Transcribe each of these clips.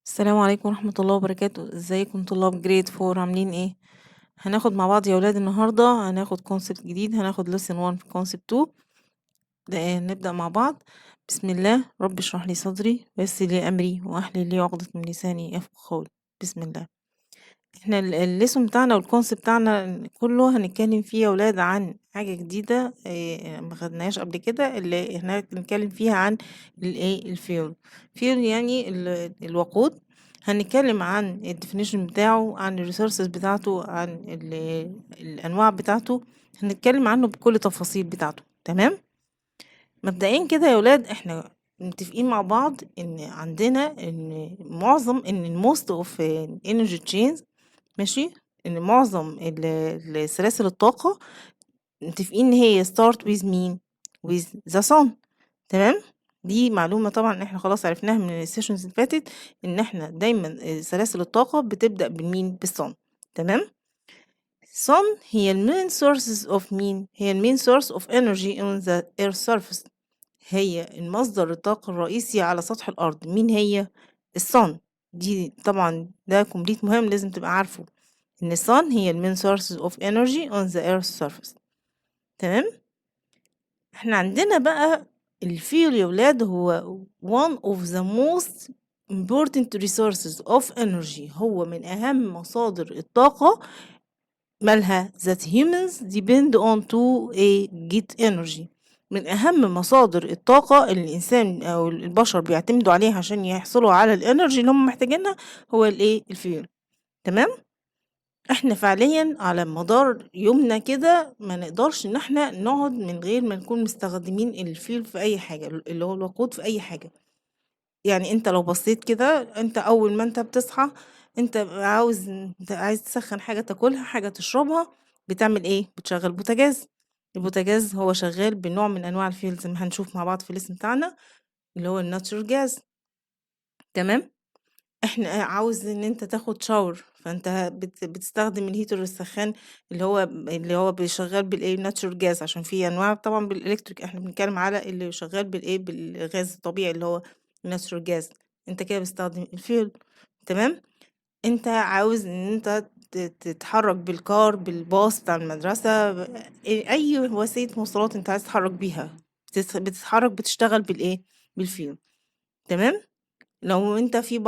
السلام عليكم ورحمة الله وبركاته. ازيكم طلاب grade 4؟ عاملين ايه؟ هناخد مع بعض يا ولاد النهاردة، هناخد concept جديد، هناخد lesson 1 في concept 2 ده. نبدأ مع بعض. بسم الله، رب اشرح لي صدري ويسر لي أمري واحلل لي عقدة من لساني يفقهوا قولي. بسم الله. احنا ال lesson بتاعنا وال concept بتاعنا كله هنتكلم فيه يا ولاد عن حاجة جديدة ما خدناهاش قبل كده، اللي احنا هنتكلم فيها عن الايه؟ ال fuel. fuel يعني الوقود. هنتكلم عن ال definition بتاعه، عن ال resources بتاعته، عن الانواع بتاعته، هنتكلم عنه بكل تفاصيل بتاعته، تمام؟ مبدئيا كده يا ولاد، احنا متفقين مع بعض ان عندنا ان معظم ان ال most of energy chains، ماشي، ان معظم سلاسل الطاقة متفقين ان هي start with مين؟ with the sun، تمام؟ دي معلومة طبعا احنا خلاص عرفناها من ال sessions اللي فاتت، ان احنا دايما سلاسل الطاقة بتبدأ بالمين؟ بال sun، تمام؟ sun هي ال main sources of مين؟ هي ال main source of energy on the earth surface. هي المصدر الطاقة الرئيسي على سطح الأرض. مين هي؟ ال sun. دي طبعا ده complete مهم لازم تبقى عارفه، ان ال sun هي ال main sources of energy on the earth surface، تمام؟ احنا عندنا بقى الفيول يا ولاد هو one of the most important resources of energy، هو من أهم مصادر الطاقة، مالها؟ that humans depend on to a get energy. من أهم مصادر الطاقة اللي الإنسان أو البشر بيعتمدوا عليها عشان يحصلوا على ال energy اللي هم محتاجينها هو الإيه؟ الفيول، تمام؟ إحنا فعليًا على مدار يومنا كده ما نقدرش إن إحنا نقعد من غير ما نكون مستخدمين الفيول في أي حاجة، اللي هو الوقود في أي حاجة. يعني أنت لو بصيت كده، أنت أول ما أنت بتصحى أنت عاوز، أنت عايز تسخّن حاجة تاكلها، حاجة تشربها، بتعمل إيه؟ بتشغّل بوتاجاز. البوتاجاز هو شغال بنوع من أنواع الfuel زي ما هنشوف مع بعض في ال lesson بتاعنا، اللي هو ال natural gas، تمام؟ إحنا عاوز إن أنت تاخد shower، فأنت بتستخدم ال heater، السخان اللي هو شغال بالإيه؟ natural gas، عشان في أنواع طبعًا بال electric، إحنا بنتكلم على اللي شغال بالإيه؟ بالغاز الطبيعي اللي هو natural gas. أنت كده بتستخدم الfuel، تمام؟ أنت عاوز إن أنت تتحرك بال car، بالباص بتاع المدرسة، أي وسيلة مواصلات أنت عايز تتحرك بيها، بتتحرك، بتشتغل بالإيه؟ بالfuel، تمام؟ لو أنت في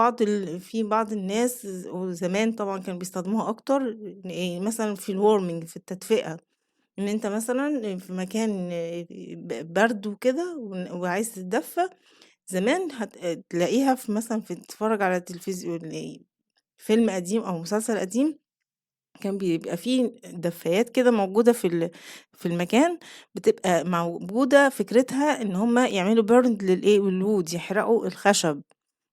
بعض الناس، وزمان طبعًا كانوا بيستخدموها أكتر، مثلًا في ال warming، في التدفئة، إن أنت مثلًا في مكان برد وكده وعايز تتدفى، زمان تلاقيها في مثلًا في تتفرج على التلفزيون، فيلم قديم أو مسلسل قديم، كان بيبقى في دفايات كده موجودة في المكان، بتبقى موجودة فكرتها إن هُم يعملوا burn للإيه؟ لل wood، يحرقوا الخشب،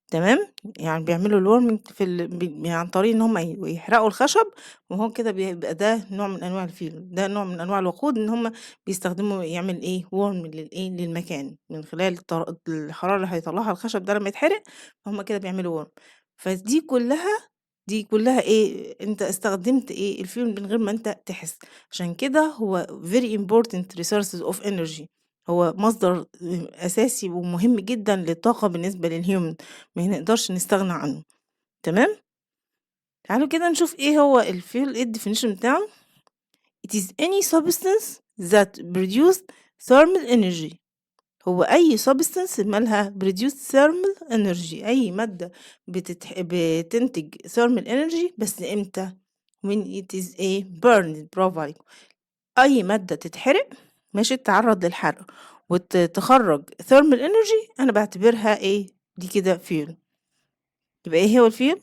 تمام؟ يعني بيعملوا ال warming في ال ب عن طريق إن هُم يحرقوا الخشب، وهو كده بيبقى ده نوع من أنواع الفيول، ده نوع من أنواع الوقود، إن هُم بيستخدموا يعمل إيه؟ warm للإيه؟ للمكان من خلال الحرارة اللي هيطلعها الخشب ده لمّا يتحرق، فهُم كده بيعملوا warm. فدي كلها دي كلها إيه؟ أنت استخدمت إيه؟ الفيول من غير ما أنت تحس. عشان كده هو very important resources of energy، هو مصدر أساسي ومهم جدًا للطاقة بالنسبة لل human، ما نقدرش نستغنى عنه، تمام؟ تعالوا كده نشوف إيه هو الفيول، إيه ال definition بتاعه. It is any substance that produce thermal energy. هو أي substance مالها؟ produce thermal energy، أي مادة بتنتج thermal energy، بس إمتى؟ when it is إيه؟ burned. برافو عليكم. أي مادة تتحرق، ماشي، تتعرض للحرق وتخرج thermal energy، أنا باعتبرها إيه؟ دي كده fuel. يبقى إيه هو ال fuel؟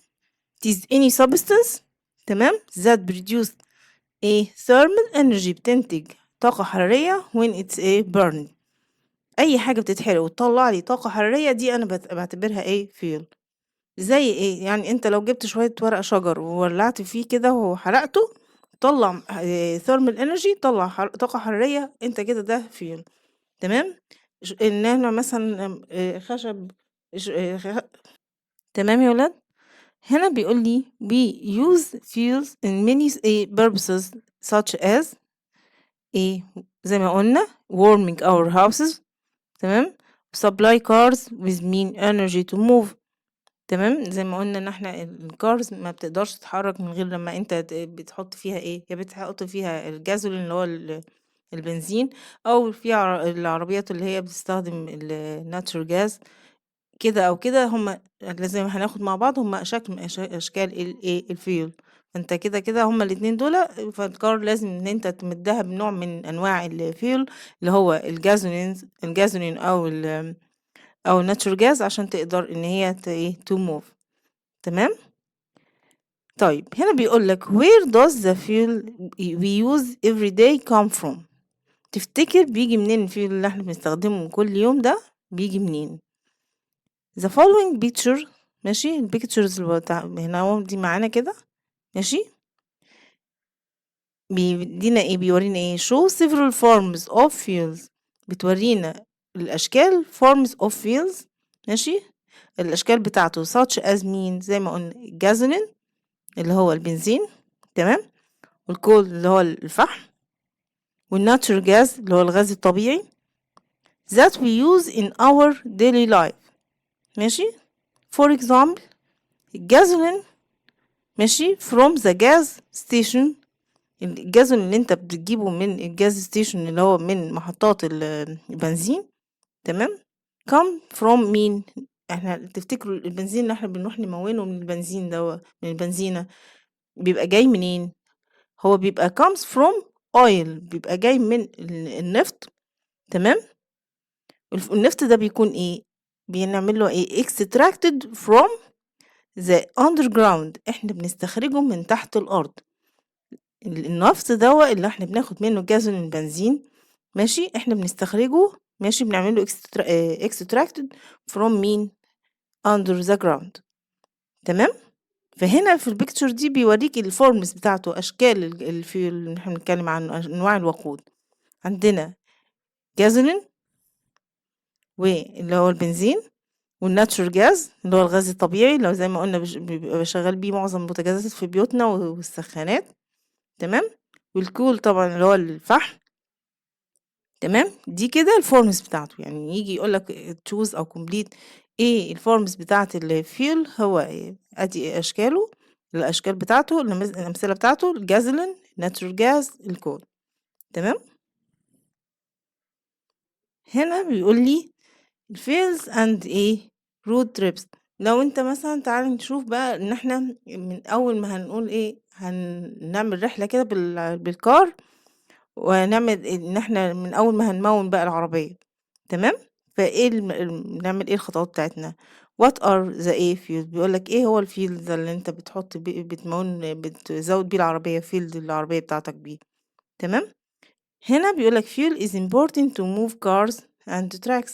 it is any substance، تمام، that produce إيه؟ thermal energy، بتنتج طاقة حرارية when it's إيه؟ burned. أي حاجة بتتحرق وتطلع لي طاقة حرارية، دي أنا باعتبرها إيه؟ fuel. زي إيه؟ يعني أنت لو جبت شوية ورق شجر وولعت فيه كده وحرقته، طلع thermal energy، طلع طاقة حرارية، أنت كده ده fuel، تمام؟ إن إحنا مثلًا خشب ش خ تمام يا ولاد؟ هنا بيقول لي we use fuels in many إيه؟ purposes such as إيه؟ زي ما قلنا warming our houses، تمام، supply cars with مين؟ energy to move. تمام، زي ما قلنا ان احنا ال cars ما بتقدرش تتحرك من غير لما انت بتحط فيها ايه، يا بتحط فيها الجازولين اللي هو البنزين، او في العربيات اللي هي بتستخدم ال natural gas، كده او كده. هما لازم هناخد مع بعض هما شكل اشكال الايه الفيول. فانت كده كده هما الاتنين دول، فال car لازم ان انت تمدها بنوع من انواع الفيول اللي هو الجازولين او ال natural gas عشان تقدر ان هي ايه to move. تمام. طيب هنا بيقول لك where does the fuel we use every day come from؟ تفتكر بيجي منين الفيول اللي احنا بنستخدمه كل يوم ده، بيجي منين؟ the following picture، ماشي، ال pictures اللي هنا اهو دي معانا كده، ماشي، بيدينا ايه، بيورينا ايه، show several forms of fuels، بتورينا الاشكال forms of fuels، ماشي، الاشكال بتاعته such as مين، زي ما قلنا الجازولين اللي هو البنزين، تمام، وال coal اللي هو الفحم، وال natural gas اللي هو الغاز الطبيعي that we use in our daily life. ماشي، for example الجازولين، ماشي، from the gas station، ال gasoline اللي انت بتجيبه من ال gas station اللي هو من محطات البنزين، تمام، come from مين؟ احنا تفتكروا البنزين اللي احنا بنروح نمونه من البنزين ده، من البنزينة، بيبقى جاي منين؟ هو بيبقى comes from oil، بيبقى جاي من النفط، تمام. النفط ده بيكون ايه، بنعمل له ايه، extracted from the underground، احنا بنستخرجه من تحت الارض. النفط دوا اللي احنا بناخد منه جازولين البنزين، ماشي، احنا بنستخرجه، ماشي، بنعمل له extracted from مين، under the ground. تمام. فهنا في ال picture دي بيوريك ال forms بتاعته، اشكال الفيول اللي احنا بنتكلم عنه، انواع الوقود. عندنا جازولين واللي هو البنزين، وال natural gas اللي هو الغاز الطبيعي اللي هو زي ما قلنا بيبقى شغال بيه معظم البوتاجازات في بيوتنا والسخانات، تمام، وال coal طبعا اللي هو الفحم، تمام. دي كده ال forms بتاعته، يعني يجي يقولك choose او complete ايه ال forms بتاعت الفيول، هو إيه؟ ادي اشكاله، الاشكال بتاعته، الامثله بتاعته، ال gasoline، natural gas، ال coal. تمام. هنا بيقول لي fuels and ايه road trips. لو انت مثلا تعال نشوف بقى ان احنا من اول ما هنقول ايه، هنعمل رحلة كده بال car، ونعمل ان احنا من اول ما هنمون بقى العربية، تمام. فايه نعمل ايه الخطوات بتاعتنا؟ what are the ايه fuels، بيقول لك ايه هو الفيول ده اللي انت بتحط بيه، بتمون، بتزود بيه العربية، فيل العربية بتاعتك بيه، تمام. هنا بيقول لك fuel is important to move cars and trucks،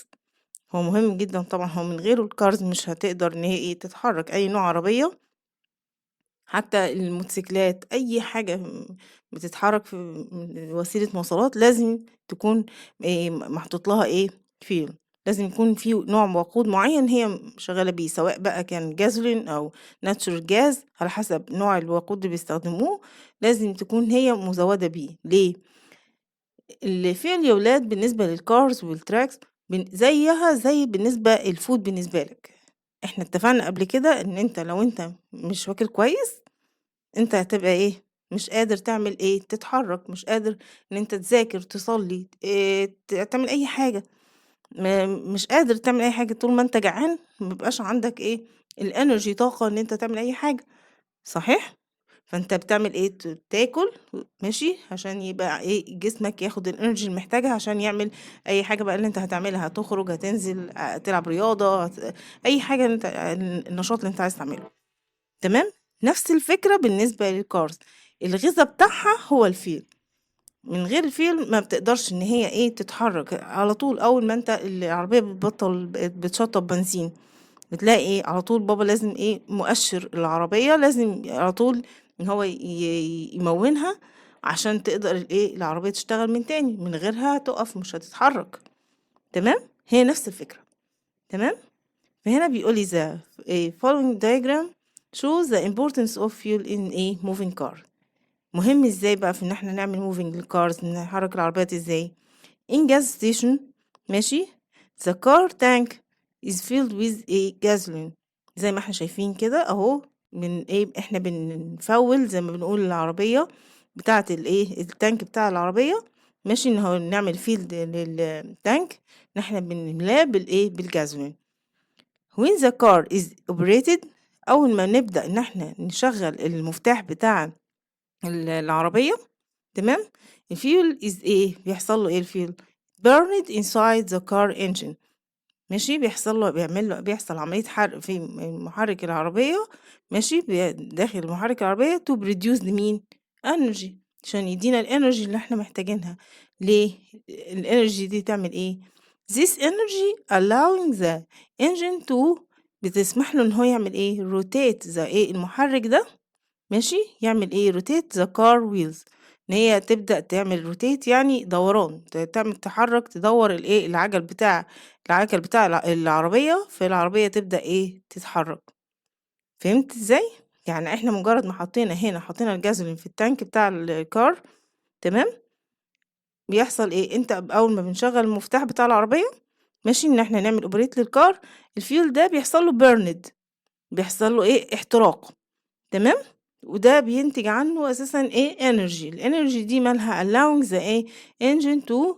هو مهم جدا طبعا، هو من غيره ال cars مش هتقدر ان هي ايه تتحرك، اي نوع عربية، حتى الموتوسيكلات، اي حاجة بتتحرك في وسيلة مواصلات لازم تكون إيه محطوط لها ايه فيول، لازم يكون في نوع وقود معين هي شغالة بيه، سواء بقى كان جازولين أو natural gas على حسب نوع الوقود اللي بيستخدموه، لازم تكون هي مزودة بيه. ليه؟ الفيول يا ولاد بالنسبة لل cars وال trucks زيها زي بالنسبة ال food بالنسبة لك. احنا اتفقنا قبل كده ان انت لو انت مش واكل كويس انت هتبقى ايه، مش قادر تعمل ايه، تتحرك، مش قادر ان انت تذاكر، تصلي، إيه، تعمل اي حاجة، مش قادر تعمل اي حاجة. طول ما انت جعان مبيبقاش عندك ايه ال energy، طاقة ان انت تعمل اي حاجة، صحيح؟ فانت بتعمل ايه، تاكل، ماشي، عشان يبقى ايه جسمك ياخد ال energy اللي محتاجها عشان يعمل اي حاجة بقى اللي انت هتعملها، هتخرج، هتنزل، تلعب رياضة، اي حاجة انت النشاط اللي انت عايز تعمله، تمام. نفس الفكرة بالنسبة لل cars، الغذاء بتاعها هو الفيل، من غير الفيل ما بتقدرش ان هي ايه تتحرك على طول. اول ما انت العربية بتبطل بتشطب بنزين بتلاقي ايه على طول بابا لازم ايه مؤشر العربية لازم على طول ان هو يمونها عشان تقدر الايه العربية تشتغل من تاني، من غيرها تقف مش هتتحرك، تمام. هي نفس الفكرة، تمام. فهنا بيقولي the following diagram shows the importance of fuel in a moving car. مهم ازاي بقى في ان احنا نعمل moving لل cars، نحرك العربيات ازاي. in gas station، ماشي، the car tank is filled with a gasoline. زي ما احنا شايفين كده اهو، من ايه احنا بنفول زي ما بنقول العربية بتاعة الايه، ال tank بتاع العربية، ماشي، ان هو نعمل fill لل tank ان احنا بنملاه بالايه، بال gasoline. when the car is operated، اول ما نبدأ ان احنا نشغل المفتاح بتاع العربية، تمام، ال fuel is ايه، بيحصل له ايه؟ ال fuel burned inside the car engine، ماشي، بيحصل له، بيعمل له، بيحصل عملية حرق في محرك العربية، ماشي، داخل محرك العربية to produce مين؟ energy، عشان يدينا ال energy اللي احنا محتاجينها. ليه؟ ال energy دي تعمل ايه؟ this energy allowing the engine to، بتسمح له ان هو يعمل ايه؟ rotate the ايه؟ المحرك ده، ماشي، يعمل ايه؟ rotate the car wheels، ان هي تبدأ تعمل rotate يعني دوران، تعمل تحرك، تدور الايه؟ العجل بتاع العربية، فالعربية تبدأ ايه؟ تتحرك. فهمت ازاي؟ يعني احنا مجرد ما حطينا هنا، حطينا الجازولين في ال tank بتاع ال car، تمام، بيحصل ايه؟ انت اول ما بنشغل المفتاح بتاع العربية، ماشي، ان احنا نعمل operate لل car، ال fuel ده بيحصل له burned، بيحصل له ايه؟ احتراق، تمام، وده بينتج عنه اساسا ايه؟ energy. ال energy دي مالها؟ allowing the ايه؟ engine to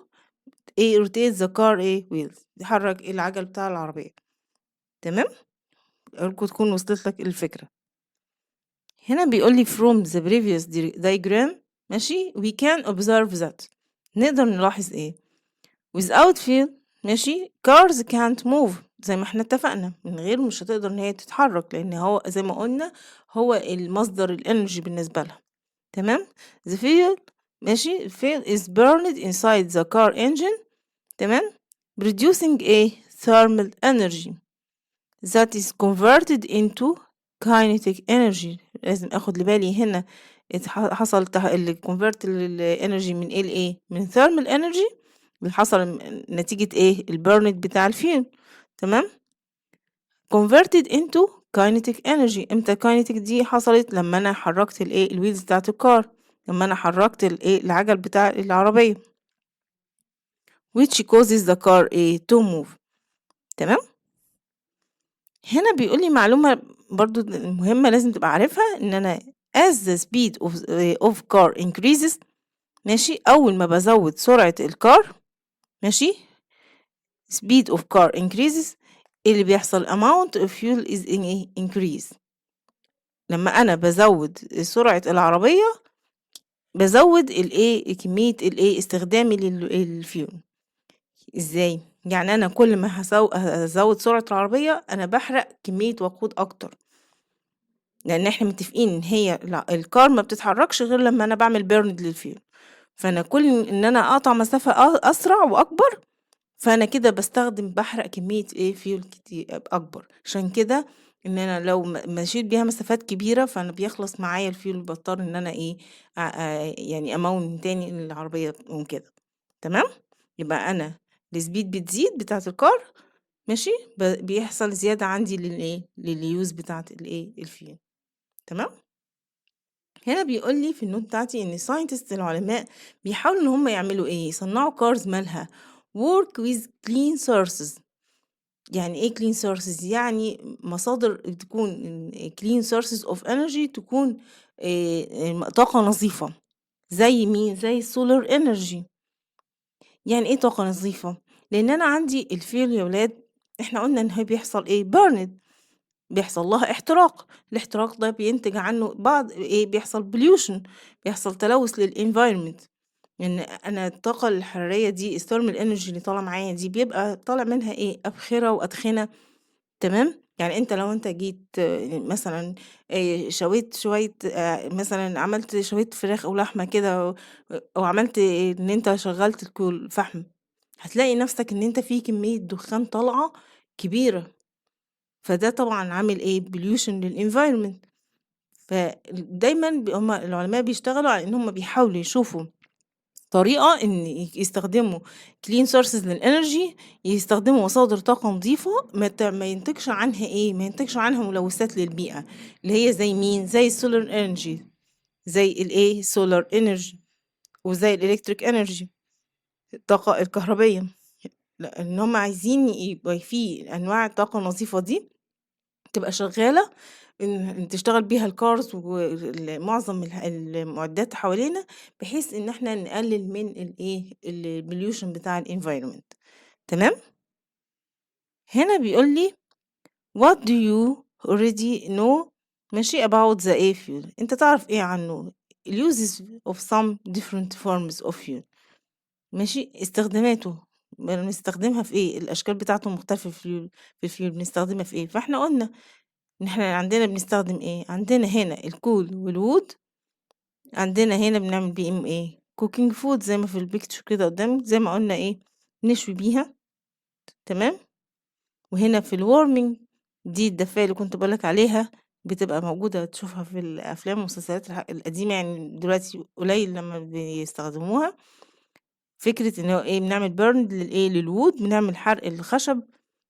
ايه؟ rotate the car ايه؟ wheels، يحرك العجل بتاع العربية. تمام، أرجو تكون وصلت لك الفكرة. هنا بيقول لي from the previous diagram، ماشي، we can observe that، نقدر نلاحظ ايه؟ without fuel، ماشي، cars can't move، زي ما احنا اتفقنا، من غيره مش هتقدر ان هي تتحرك، لان هو زي ما قلنا هو المصدر ال energy بالنسبة لها. تمام، the fuel، ماشي، fuel is burned inside the car engine، تمام، producing a thermal energy that is converted into kinetic energy. لازم اخد لبالي هنا حصل ال convert ال energy من ايه لايه؟ من thermal energy اللي حصل نتيجة ايه؟ ال burned بتاع الفيول، تمام، converted into kinetic energy. امتى kinetic دي حصلت؟ لما انا حركت الايه؟ ال wheels بتاعت ال car، لما انا حركت الايه؟ العجل بتاع العربية، which causes the car ايه؟ to move. تمام، هنا بيقول لي معلومة برضو مهمة لازم تبقى عارفها، ان انا as the speed of car increases، ماشي، اول ما بزود سرعة ال car، ماشي، speed of car increases، إيه اللي بيحصل؟ amount of fuel is in إيه؟ increase. لما انا بزود سرعة العربية بزود الايه؟ كمية الايه؟ استخدامي للفيول. ازاي؟ يعني انا كل ما هزود سرعة العربية انا بحرق كمية وقود اكتر، لان احنا متفقين ان هي ال car ما بتتحركش غير لما انا بعمل burned لل fuel. فانا كل ان انا اقطع مسافة اسرع واكبر، فانا كده بستخدم، بحرق كمية ايه؟ فيول كتير اكبر. عشان كده ان انا لو مشيت بيها مسافات كبيرة فانا بيخلص معايا الفيول، بضطر ان انا ايه؟ يعني امون تاني العربية وكده. تمام، يبقى انا ال speed بتزيد بتاعة ال car، ماشي، بيحصل زيادة عندي للايه؟ لل use بتاعة الايه؟ الفيول. تمام، هنا بيقول لي في ال note بتاعتي ان scientists، العلماء، بيحاولوا ان هم يعملوا ايه؟ يصنعوا cars مالها؟ work with clean sources. يعني ايه clean sources؟ يعني مصادر تكون clean sources of energy، تكون طاقة نظيفة. زي مين؟ زي ال solar energy. يعني ايه طاقة نظيفة؟ لان انا عندي الفيول يا ولاد، احنا قلنا ان هو بيحصل ايه؟ burned، بيحصل لها احتراق. الاحتراق ده بينتج عنه بعض ايه؟ بيحصل pollution، بيحصل تلوث لل environment، لان انا الطاقة الحرارية دي، ال thermal energy اللي طالعة معايا دي، بيبقى طالع منها ايه؟ أبخرة وأدخنة. تمام، يعني انت لو انت جيت مثلا شويت شوية، مثلا عملت شوية فراخ او لحمة كده، او عملت ان انت شغلت ال coal، فحم، هتلاقي نفسك ان انت في كمية دخان طالعة كبيرة، فده طبعا عامل ايه؟ pollution لل environment. فدايما هما العلماء بيشتغلوا على ان هم بيحاولوا يشوفوا طريقة إن يستخدموا clean sources لل energy، يستخدموا مصادر طاقة نضيفة ما ينتجش عنها إيه، ما ينتجش عنها ملوثات للبيئة، اللي هي زي مين؟ زي ال solar energy، زي الإيه؟ solar energy، وزي ال electric energy، الطاقة الكهربية. لإن هم عايزين يبقى في أنواع الطاقة النظيفة دي تبقى شغالة إن تشتغل بيها ال cars ومعظم المعدات حوالينا، بحيث إن إحنا نقلل من الإيه، ال pollution بتاع ال environment. تمام؟ هنا بيقول لي what do you already know، ماشي، about the ايه fuel؟ أنت تعرف إيه عنه؟ uses of some different forms of fuel، ماشي، استخداماته بنستخدمها في إيه؟ الأشكال بتاعته مختلفة في الفيول بنستخدمها في إيه؟ فإحنا قلنا إن إحنا عندنا بنستخدم إيه؟ عندنا هنا ال coal وال wood، عندنا هنا بنعمل بيهم إيه؟ cooking food، زي ما في ال picture كده قدامك، زي ما قلنا إيه، نشوي بيها. تمام؟ وهنا في ال warming، دي الدفاية اللي كنت باقول لك عليها، بتبقى موجودة تشوفها في الأفلام والمسلسلات القديمة، يعني دلوقتي قليل لمّا بيستخدموها. فكرة إن هو إيه، بنعمل burn للإيه، لل wood، بنعمل حرق الخشب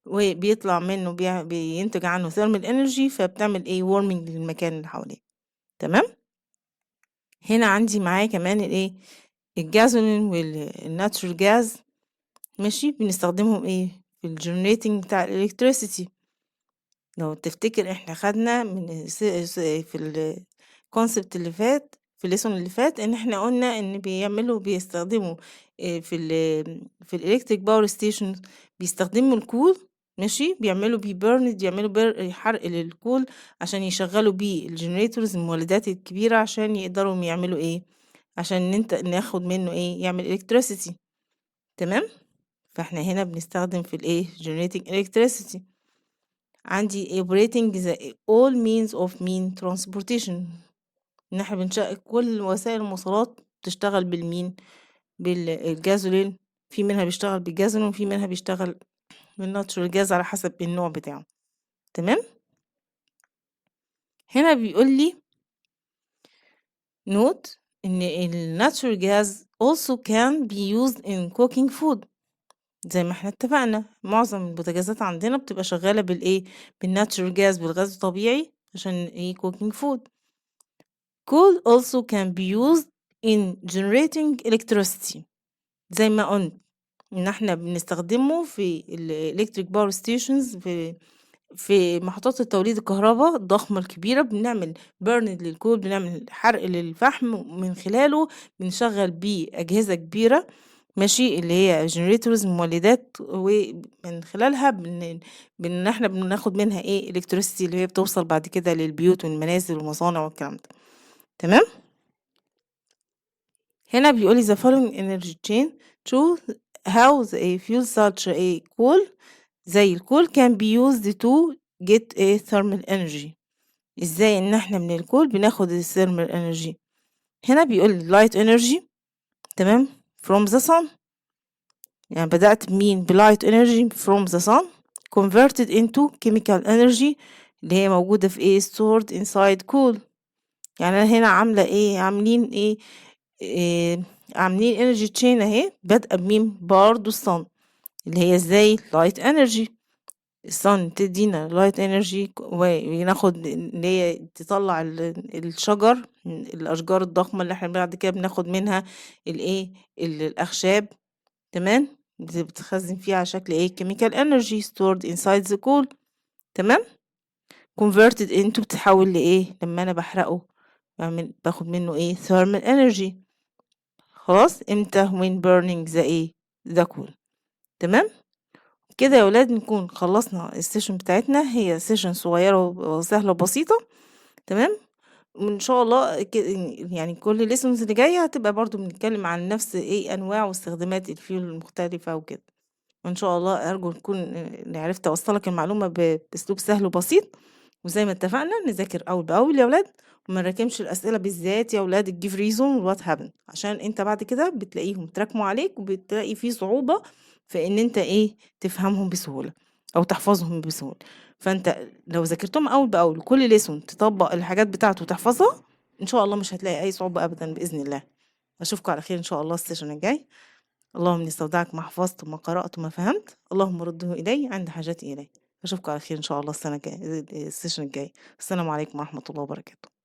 وبيطلع منه بينتج عنه thermal energy، فبتعمل إيه، warming للمكان اللي حواليه. تمام؟ هنا عندي معاه كمان الإيه، ال gasoline وال natural gas، ماشي، بنستخدمهم إيه، في ال generating بتاع ال electricity. لو تفتكر إحنا خدنا من س س في ال concept اللي فات، في ال lesson اللي فات، إن إحنا قلنا إن بيستخدموا في ال electric power station بيستخدموا ال coal، ماشي، بيعملوا بيه burn، بيعملوا حرق لل coal عشان يشغّلوا بيه ال generators، المولدات الكبيرة، عشان يقدروا يعملوا إيه، عشان ناخد منه إيه، يعمل electricity. تمام؟ فإحنا هنا بنستخدم في الإيه، generating electricity. عندي operating the all means of mean transportation، إن إحنا كل وسائل المواصلات بتشتغل بالمين، بالجازولين، في منها بيشتغل بالجازولين وفي منها بيشتغل بال natural gas على حسب النوع بتاعه. تمام؟ هنا بيقول لي note إن ال natural gas also can be used in cooking food، زي ما إحنا اتفقنا معظم البوتاجازات عندنا بتبقى شغالة بالإيه، بال natural gas، بالغاز الطبيعي، عشان إيه، cooking food. coal also can be used in generating electricity، زي ما قلت إن إحنا بنستخدمه في ال electric power stations، في محطات التوليد الكهربا الضخمة الكبيرة، بنعمل burn لل coal، بنعمل حرق للفحم، ومن خلاله بنشغل بيه أجهزة كبيرة، ماشي، اللي هي generators، مولدات، ومن خلالها إحنا بناخد منها إيه، electricity، اللي هي بتوصل بعد كده للبيوت والمنازل والمصانع والكلام ده. تمام؟ هنا بيقول لي the following energy chain show how the fuel such a coal، زي ال coal، can be used to get a thermal energy. إزاي إن إحنا من ال coal بناخد ال thermal energy؟ هنا بيقول light energy، تمام، from the sun، يعني بدأت بمين؟ ب light energy from the sun converted into chemical energy اللي هي موجودة في ايه، stored inside coal. يعني أنا هنا عاملة ايه، عاملين ايه، إيه، عاملين energy chain اهي، بادئة بمين؟ برضه ال sun، اللي هي ازاي light energy، ال sun تدينا light energy وناخد اللي هي تطلع الشجر، الأشجار الضخمة اللي احنا بعد كده بناخد منها الايه، الأخشاب. تمام؟ بتخزن فيها على شكل ايه، chemical energy stored inside the coal. تمام؟ converted into، بتتحول لإيه لما أنا بحرقه؟ بعمل باخد منه ايه، thermal energy. خلاص، امتى؟ when burning the ايه، the coal. تمام كده يا ولاد، نكون خلصنا ال session بتاعتنا، هي session صغيرة وسهلة وبسيطة. تمام؟ وإن شاء الله يعني كل ال lessons اللي جاية هتبقى برضو بنتكلم عن نفس ايه، أنواع واستخدامات الفيول المختلفة وكده. وإن شاء الله أرجو نكون عرفت أوصلك المعلومة بأسلوب سهل وبسيط. وزي ما اتفقنا نذاكر أول بأول يا ولاد، وما نراكمش الأسئلة، بالذات يا ولاد ال give reason و what happened، عشان انت بعد كده بتلاقيهم تراكموا عليك وبتلاقي في صعوبة في ان انت ايه، تفهمهم بسهولة او تحفظهم بسهولة. فانت لو ذاكرتهم اول باول، كل lesson تطبق الحاجات بتاعته وتحفظها، ان شاء الله مش هتلاقي اي صعوبة ابدا باذن الله. اشوفكم على خير ان شاء الله ال session الجاي. اللهم اني استودعك ما حفظت وما قرأت وما فهمت، اللهم رده الي عند حاجتي اليه. اشوفكم على خير ان شاء الله السنة الجاية، ال session الجاي. السلام عليكم ورحمة الله وبركاته.